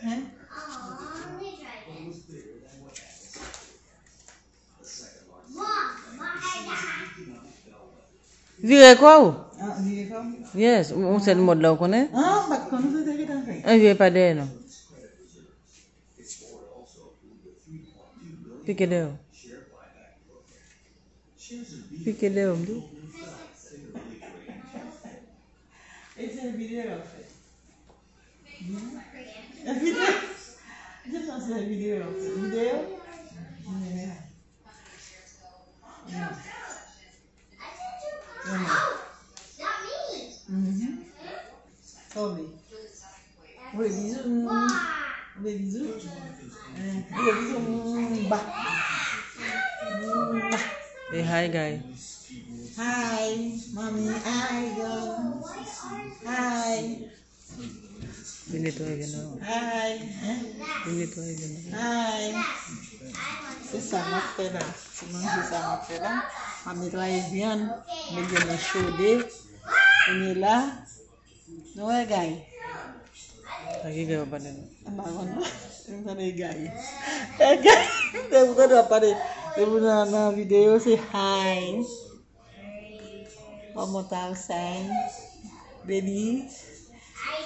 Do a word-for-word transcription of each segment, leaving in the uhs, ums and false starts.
Hein? Vire kò w. Ah, vire kò m? Yes, ou, ou sèl mòd la ou konnen? Ah, m pa t konn ou se te gentan fè. An vire pa dèyè non. Pike dèyè w. Pike dèyè w, m di. E se videyo w ap fè. Videyo. Jis nan se videyo. Videyo. Mhm. Sa w vle? Ou vle bizou? Ou vle bizou? Eh, ou vle bizou? Mba. Mba. Say hi, guy. Hi, mommy. Hi, girl. Hi. Vin netwaye vyann nan. Hi. Vin netwaye vyann nan. Hi. Se sa m ap fè la. Se manje sa m ap fè la. M ap netwaye vyann. Met vyann nan chode. Kounye la. Nou wè gay. Sa ki gay w ap pale la? M pa konn non. M tande gay. E gay. Se pou tande w ap pale. Se pou nan, nan videyo, se hi. One more time, say, baby,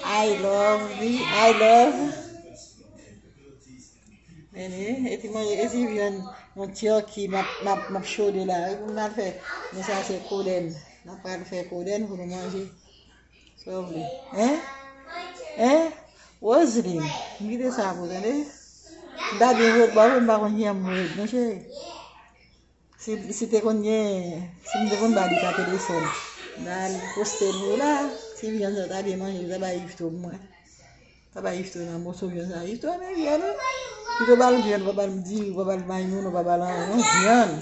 I love you, I love. Mene, e ti manje, e ti vyann, yon turkey, m ap, m ap, m ap chode la. E pou m al fè, men sa se koulèn. N ap pral fè koulèn pou nou manje. Sa w vle? Hein? Hein? Roseline, m kite sa pou tande. M ta byen ret, bò, m pa konn kijan m ret, non, cheri. Si, si te konn gen, si m te konn ba li pa telefòn, m ta al poste l pou la. Si vyann sa ta byen manje, li ta bay Yvto pou mwen. Ta bay Yvto nan moso vyann sa. Yvto renmen vyann, wi. Yvto ba l vyann, pa ba l diri, pa ba l maymoun, pa ba l anyen, non, vyann.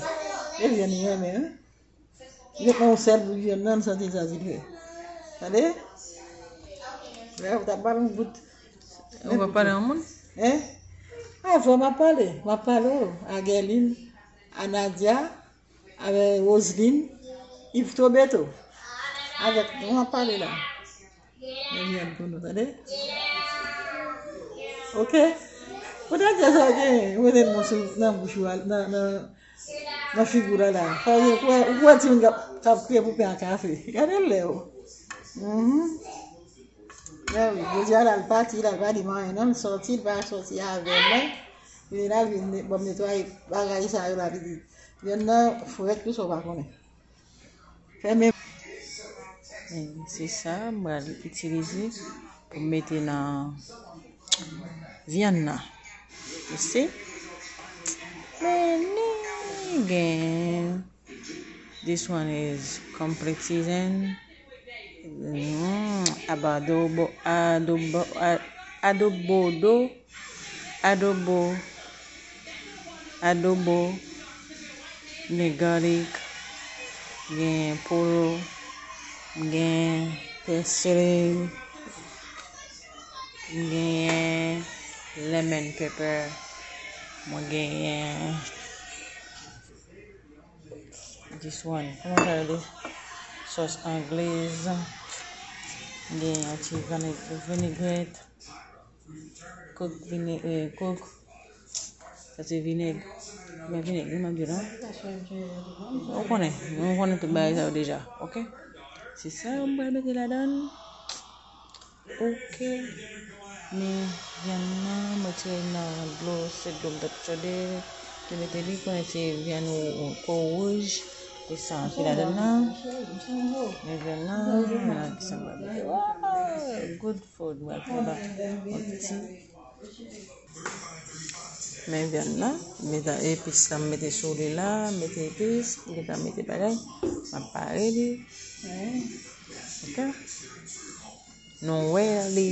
E vyann li renmen, wi. Li pran yon sèl bout vyann nan, li santi l santi l fè. Tande? Lè ou ta ba l yon bout. Ou pa pale an moun? Hein? Avan m ap pale, m ap pale, o, a Guerline. A Nadia, avèk Roseline, Yvto Beto. Avèk nou ap pale la. Men vyann pou nou, tande? Ok? Pou Nadia sa gen, ou mete l nan sou, nan bouch ou, nan, nan, nan figi w la, la. Sa vle di, ou kwè, ou kwè timoun k ap, k ap kriye pou pen ak kafe. Gade lè w. Mhm. Mè wi, jodi a la, l pati, la, l pa di m anyen, non, l sòti, l pa sòti avè mwen. Vini la, l vin ne-, ban m netwaye bagay sa yo la, pitit. Vyann nan frèt tou, sa w pa konnen. Fèmen. E se sa, m pral itilize pou m mete nan vyann nan. You see? Men ni gen This one is complete season. Mm, adobo, adobo, a-, adobo, adobo, adobo. Gen garlic, gen poro, gen persil, gen lemon pepper, mwen genyen This one. Kòman sa rele? Sòs anglez. Gen yon ti vinaigrette. Kok vine-, eh, kok. Sa se vinèg. Men vinèg, wi, m ap di w la. Ou konnen, nou konnen tout bagay sa yo deja, ok? Se sa yo m pral mete ladan. Ok. Men vyann nan, mwen tire l nan dlo, se dlo m t ap chode. Te mete li, konnen se vyann ou, ou, ko wouj. E sa ki ladan nan. Men vyann nan, men ki sa m pral mete. Wow, good food. Mwen pral fè la. Yon ti. Men vyann nan, mete epis la, m mete sou li la, mete epis, m gentan mete bagay. M ap pare li. Ok. Nou wè li.